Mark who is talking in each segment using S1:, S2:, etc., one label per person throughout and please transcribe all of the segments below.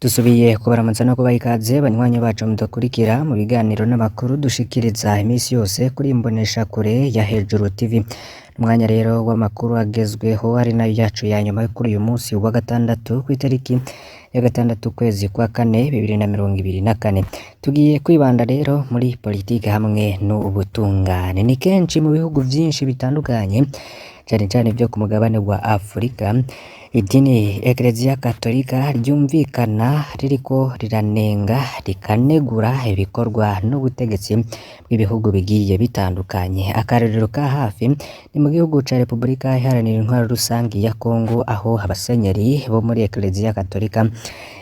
S1: Dusubiye kubaramutsa no kubaha ikaze banywanyi bacu mudukurikira mu biganiro n'amakuru dushikiriza iminsi yose kuri imboneshakure ya Hejuru TV. Umwanya rero w'amakuru agezweho ari nayo yacu ya nyuma kuri uyu munsi wa gatandatu kw'itariki ya gatandatu ukwezi kwa kane 2024. Tugiye kwibanda rero muri politike hamwe n'ubutungane. Ni kenshi mu bihugu vyinshi bitandukanye cane cane vyo ku mugabane wa Afurika, idini Ekereziya Katolika ryumvikana ririko riranenga rikanegura ibikorwa n'ubutegetsi bw'ibihugu bigiye bitandukanye. Akarorero ka hafi ni mu gihugu ca Repubulika Iharanira Intwaro Rusangi ya Kongo, aho abasenyeri bo muri Ekereziya Katolika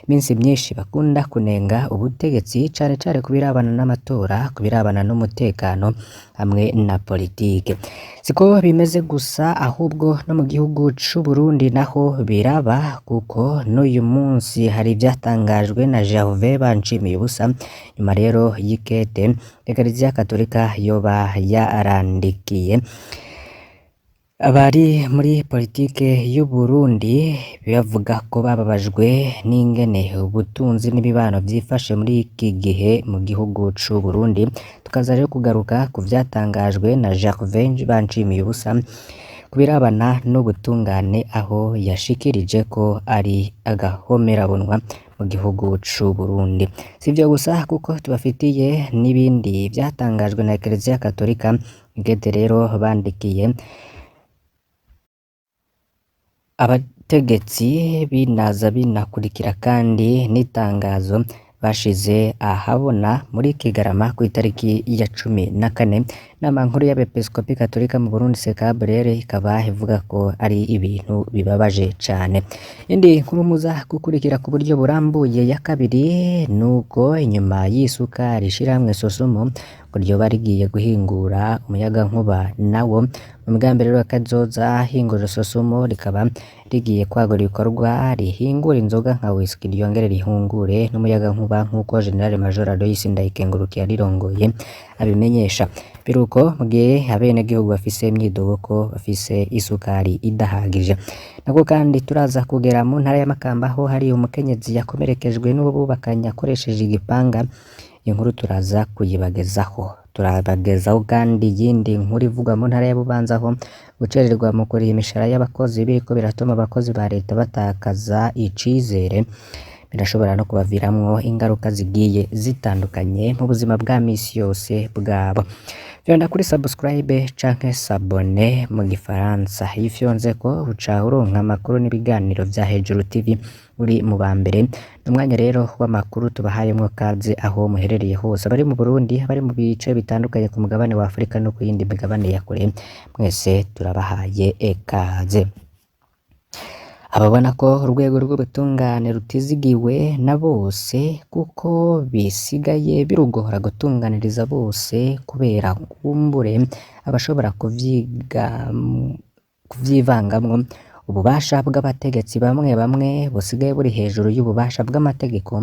S1: iminsi myinshi bakunda kunenga ubutegetsi cane cane ku birabana n'amatora, ku birabana n'umutekano hamwe na politike. Siko bimeze gusa ahubwo no mu gihugu c'Uburundi naho biraba, kuko n'uyu munsi hari ivyatangajwe na Gervais Bancimiye-Ubusa nyuma rero y'ikete Ekereziya Katolika yoba yarandikiye abari muri politike y'Uburundi, bavuga ko bababajwe n'ingene ubutunzi n'imibano vyifashe muri iki gihe mu gihugu c'Uburundi. Tukaza rero kugaruka ku vyatangajwe na Gervais Bancimiye-Ubusa ku birabana n'ubutungane, aho yashikirije ko ari agahomerabunwa mu gihugu c'Uburundi. Sivyo gusa kuko tubafitiye n'ibindi vyatangajwe na Ekereziya Katolika, ikete rero bandikiye abategetsi binaza binakurikira kandi n'itangazo bashize ahabona muri Kigarama kw'itariki ya 14. Inama nkuru y'abepiskopi katolika mu Burundi SECAB rero ikaba ivuga ko ari ibintu bibabaje cane. Indi nkuru muza gukurikira ku buryo burambuye ya kabiri nuko inyuma y'isukari ishirahamwe Sosumo ngo ryoba rigiye guhingura umuyagankuba nawo mu migambi rero ya kazoza, hinguriro Sosumo rikaba rigiye kwagura ibikorwa rihingura inzoga nka whisky ryongere rihingure n'umuyagankuba, nk'uko General Major Aloys Ndayikengurukiye arirongoye abimenyesha. Biruko mu gihe abenegihugu bafise imyidogo ko bafise isukari idahagije. Nako kandi turaza kugera mu ntara ya Makamba, aho hari umukenyezi yakomerekejwe n'uwo bubakanye akoresheje igipanga. Inkuru turaza kuyibagezaho. Turabagezaho kandi iyindi nkuru ivugwa mu ntara ya Bubanza, aho gucererwa mu kuriha imishahara y'abakozi biriko biratuma abakozi ba leta batakaza icizere, birashobora no kubaviramwo ingaruka zigiye zitandukanye mu buzima bwa misi yose bwabo. Fyonda kuri subscribe canke s'abonner mu gifaransa. Iyo ufyonzeko uca uronka amakuru n'ibiganiro vya Hejuru TV uri mu ba mbere. Ni umwanya rero w'amakuru tubahayemwo kaze aho muherereye hose, abari mu Burundi, abari mu bice bitandukanye ku mugabane wa Afurika no ku yindi migabane ya kure, mwese turabahaye ekaze. Ababona ko urwego rw'ubutungane rutizigiwe na bose, kuko bisigaye birugora gutunganiriza bose kubera kumbure abashobora kuvyivangamwo ububasha bw'abategetsi bamwe bamwe busigaye buri hejuru y'ububasha bw'amategeko,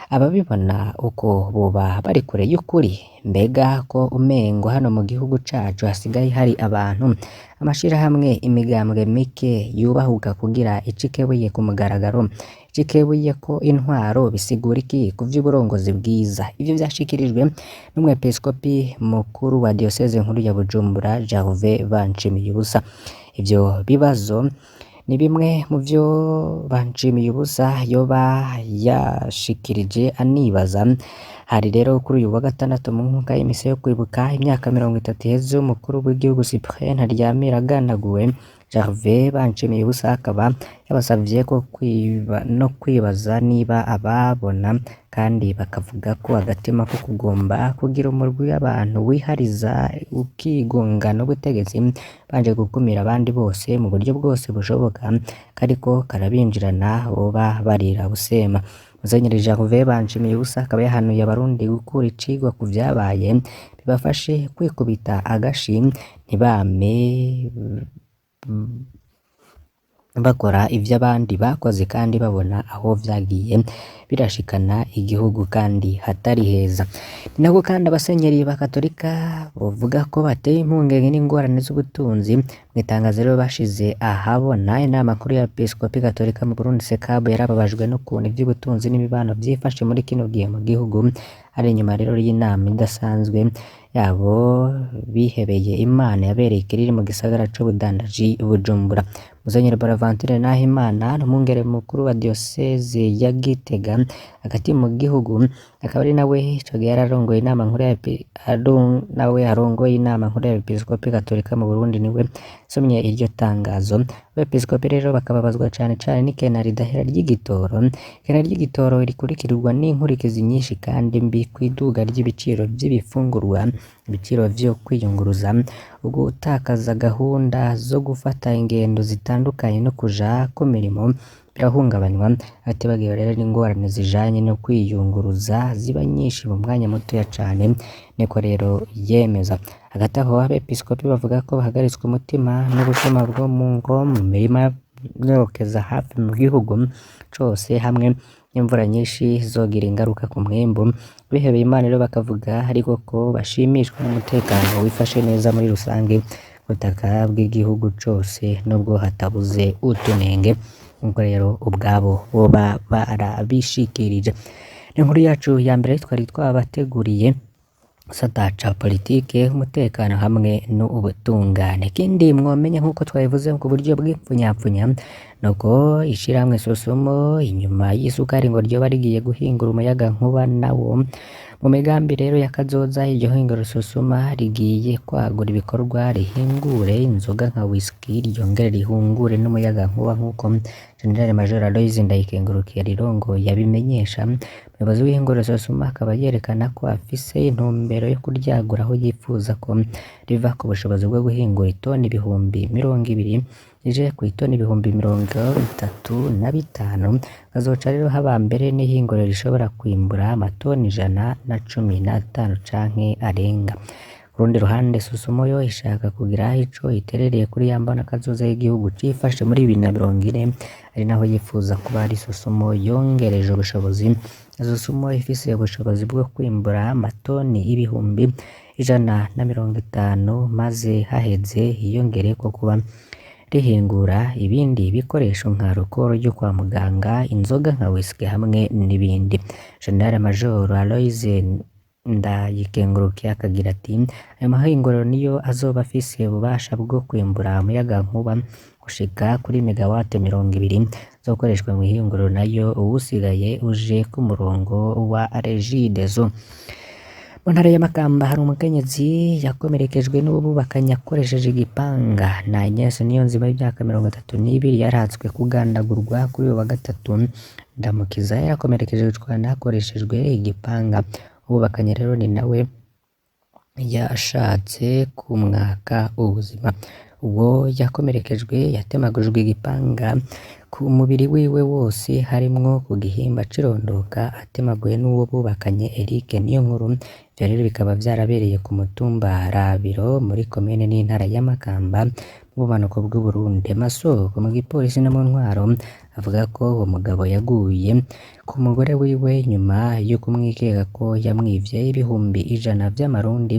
S1: ababibona uko boba bari kure y'ukuri. Mbega ko umengo hano mu gihugu cacu hasigaye hari abantu, amashirahamwe, imigambwe mike yubahuka kugira icikebuye ku mugaragaro, icikebuye ko intwaro bisigura iki ku vy'uburongozi bwiza? Ivyo vyashikirijwe n'umwepiskopi mukuru wa diyoseze nkuru ya Bujumbura Gervais Bancimiye-Ubusa. Ivyo bibazo ni bimwe mu vyo Bancimiye-Ubusa yoba yashikirije anibaza. Hari rero kuri uyu wa gatandatu mu nkuka y'imisa yo kwibuka imyaka 30 iheze umukuru w'igihugu Cyprien Ntaryamira agandaguwe. Gervais Bancimiye-Ubusa akaba yabasavye ko no kwibaza niba ababona kandi bakavuga ko agatima ko kugomba kugira umurwi w'abantu wihariza ukigunga n'ubutegetsi banje gukumira abandi bose mu buryo bwose bushoboka kariko karabinjirana boba barira busema. Musenyeri Gervais Bancimiye-Ubusa akaba yahanuye abarundi gukura icigwa ku vyabaye bibafashe kwikubita agashi ntibame bakora ivyo abandi bakoze kandi babona aho vyagiye birashikana igihugu kandi hatari heza. Ni nako kandi abasenyeri ba Katolika bovuga ko bateye impungenge n'ingorane z'ubutunzi. Mw'itangazo rero bashize ahabona, inama nkuru ya Episkopi Katolika mu Burundi SECAB yarababajwe n'ukuntu ivy'ubutunzi n'imibano vyifashe muri kino gihe mu gihugu. Ari inyuma rero y'inama idasanzwe yabo bihebeye Imana yabereye ikiriri mu gisagara c'ubudandaji Bujumbura. Musenyeri Bonaventure Nahimana n'umwungere mukuru wa diyoseze ya Gitega hagati mu gihugu, akaba ari nawe ico gihe yararongoye inama nkuru ya nawe arongoye inama nkuru ya Episkopi Katolika mu Burundi, niwe yasomye iryo tangazo. Abepiskopi rero bakababazwa cane cane n'ikena ridahera ry'igitoro, ikena ry'igitoro rikurikirwa n'inkurikizi nyinshi kandi mbi kw'iduga ry'ibiciro vy'ibifungurwa, ibiciro vyo kwiyunguruza, ugutakaza gahunda zo gufata ingendo zitandukanye no kuja ku mirimo birahungabanywa, hatibagiwe rero n'ingorane zijanye no kwiyunguruza ziba nyinshi mu mwanya mutoya cane, niko rero yemeza. Hagati aho abepiskopi bavuga ko bahagaritswe umutima n'ubusuma bwo mu ngo, mu mirima yorokeza hafi mu gihugu cose hamwe n'imvura nyinshi izogira ingaruka ku mwimbu. Bihebeye Imana rero bakavuga ariko ko bashimishwa n'umutekano wifashe neza muri rusange ubutaka bw'igihugu cose nubwo hatabuze utunenge, nkuko rero ubwabo boba barabishikirije. Inkuru yacu ya mbere twari twabateguriye gisata ca politike, umutekano hamwe n'ubutungane. Ikindi mwomenya nkuko twabivuze ku buryo bw'ipfunyapfunya nuko ishirahamwe Sosomo inyuma y'isukari ngo ryoba rigiye guhingura umuyagankuba nawo. Mu migambi rero ya kazoza iryo hinguriro Sosoma rigiye kwagura ibikorwa rihingure inzoga nka whisky, ryongere rihungure n'umuyagankuba nkuko General Major Aloys Ndayikengurukiye rirongoye abimenyesha. Umuyobozi w'ihinguriro Sosoma akaba yerekana ko afise intumbero yo kuryagura aho yifuza ko riva ku bushobozi bwo guhingura itoni 20,000 rije ku itoni 35,000, hazoca rero haba mbere n'ihinguriro rishobora kwimbura amatoni 115 canke arenga. Ku rundi ruhande Sosomo yo ishaka kugira ico iterereye kuri ya mbona kazoza y'igihugu cifashe muri 2040, ari naho yifuza kuba ari Sosomo yongereje ubushobozi. Sosomo ifise ubushobozi bwo kwimbura amatoni 150,000 maze haheze hiyongereko kuba rihingura ibindi bikoresho nka rukoro ryo kwa muganga, inzoga nka whisky hamwe n'ibindi. General Major Aloys Ndayikengurukiye akagira ati ayo mahinguriro niyo azoba afise ububasha bwo kwimbura umuyagankuba gushika kuri megawate 20 zokoreshwa mw'ihinguriro, nayo uwusigaye uje ku murongo wa Regideso. Mu ntara ya Makamba hari umukenyezi yakomerekejwe n'uwubakanye akoresheje igipanga. Na Agnes Niyonzima y'imyaka 32 yaratswe kugandagurwa kuri uyu wa gatatu. Ndamukiza yarakomerekejwe cane hakoreshejwe igipanga. Uwubakanye rero ni nawe yashatse kumwaka ubuzima. Uwo yakomerekejwe yatemagujwe igipanga ku mubiri wiwe wose harimwo ku gihimba c'irondoka, atemaguwe n'uwo bubakanye Eric Niyonkuru. Ivyo rero bikaba vyarabereye ku mutumba Rabiro muri komine n'intara ya Makamba mu bumanuko bw'Uburundi. Amasoko mu gipolisi no mu ntwaro avuga ko uwo mugabo yaguye ku mugore wiwe nyuma yo kumwikeka ko yamwivye 100,000 vy'amarundi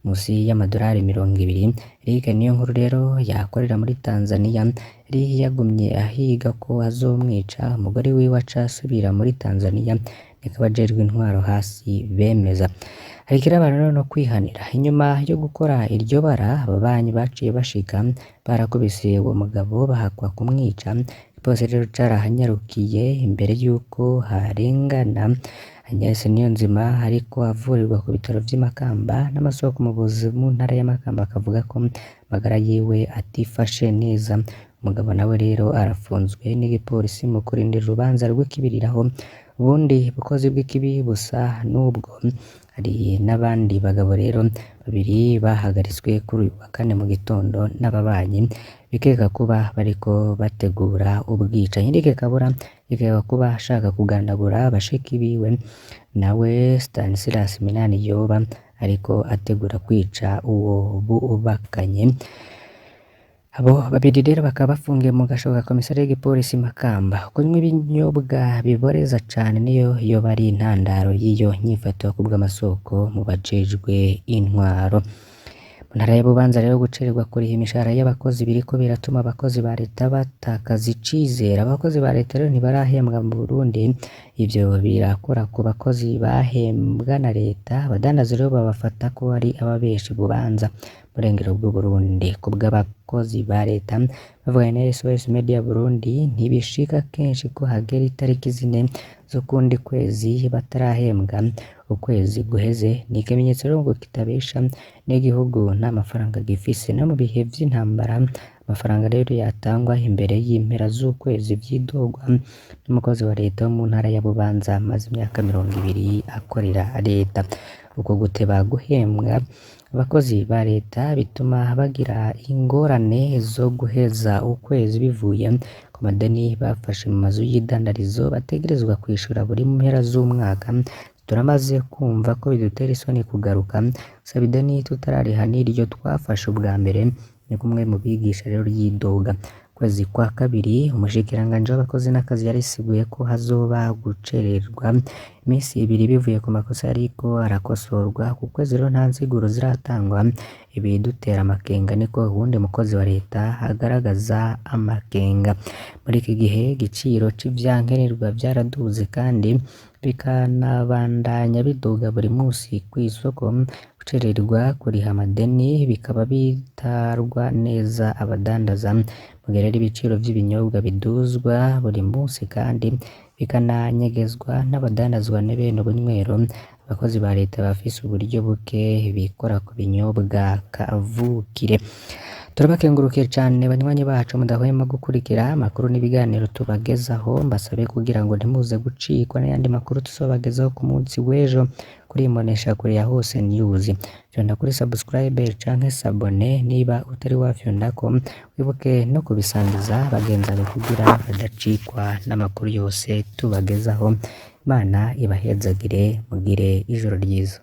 S1: musi y'amadorari 20. Eric Niyonkuru rero yakorera muri Tanzania yari yagumye ahiga ko azomwica, umugore wiwe aca asubira muri Tanzania, niko abajejwe intwaro hasi bemeza. Hariko rero no kwihanira. Inyuma yo gukora iryo bara, ababanyi baciye bashika barakubise uwo mugabo bahakwa kumwica. Igipolisi rero carahanyarukiye imbere yuko harengana Agnes Niyonzima ariko avurirwa ku bitaro vy'i Makamba, n'amasoko mu buvuzi mu ntara ya Makamba akavuga ko amagara yiwe atifashe neza. Umugabo nawe rero arafunzwe n'igipolisi mu kurindira urubanza rw'ikibiriraho. Ubundi bukozi bw'ikibi busa n'ubwo. Hari n'abandi bagabo rero babiri bahagaritswe kuri uyu wa kane mu gitondo n'ababanyi bikeka kuba bariko bategura ubwicanyi. Eric Kabura yikeka kuba ashaka kugandagura bashiki biwe, nawe Stanislas Minani yoba ariko ategura kwica uwo bubakanye. Abo babiri rero bakaba bafungiye mu gasho ka komisariya y'igipolisi Makamba. Kunywa ibinyobwa biboreza cane niyo yoba ari intandaro y'iyo nyifato kubw'amasoko mu bajejwe intwaro. Mu ntara ya Bubanza rero gucererwa kuriha imishahara y'abakozi biriko biratuma abakozi ba leta batakaza icizere. Abakozi ba leta rero ntibarahembwa mu Burundi, ivyo birakora ku bakozi bahembwa na leta, abadandaza rero babafata ko ari ababeshi Bubanza burengero bw'Uburundi. Kubw'abakozi ba leta bavuganye na SOS Media Burundi, ntibishika kenshi ko hagera itariki zine z'ukundi kwezi batarahembwa. Ukwezi guheze ni ikimenyetso rero ngo kitabesha n'igihugu nta mafaranga gifise. No mu bihe vy'intambara amafaranga rero yatangwa imbere y'impera z'ukwezi vyidogwa n'umukozi wa leta wo mu ntara ya Bubanza amaze imyaka 20 akorera leta. Uko guteba guhembwa abakozi ba leta bituma bagira ingorane zo guheza ukwezi bivuye ku madeni bafashe mu mazu y'idandarizo bategerezwa kwishura buri mpera z'umwaka. Turamaze kumva ko bidutera isoni kugaruka gusaba ideni tutarariha n'iryo twafashe ubwa mbere, ni kumwe mu bigisha rero ryidoga. Kwezi kwa kabiri umushikiranganji w'abakozi n'akazi yarisiguye ko hazoba gucererwa iminsi ibiri bivuye ku makosa yariko arakosorwa. Ku kwezi rero nta nsiguro ziratangwa, ibidutera amakenga niko uwundi mukozi wa leta agaragaza amakenga. Muri iki gihe igiciro c'ivyankenerwa vyaraduze kandi bikanabandanya biduga buri musi kw'isoko. Gucererwa kuriha amadeni bikaba bitarwa neza abadandaza, mu gihe rero ibiciro vy'ibinyobwa biduzwa buri musi kandi bikananyegezwa n'abadandazwa na bene ubunywero. Abakozi ba leta bafise uburyo buke bikora ku binyobwa kavukire. Turabakengurukiye cane banywanyi bacu mudahwema gukurikira amakuru n'ibiganiro tubagezaho, mbasabe kugira ngo ntimuze gucikwa n'ayandi makuru tuzobagezaho ku munsi w'ejo kuri Imboneshakure ya Hose News. Fyonda kuri subscribe canke s'abonner niba utari wafyondako, wibuke no kubisangiza bagenzi bawe kugira badacikwa n'amakuru yose tubagezaho. Imana ibahezagire, mugire ijoro ryiza.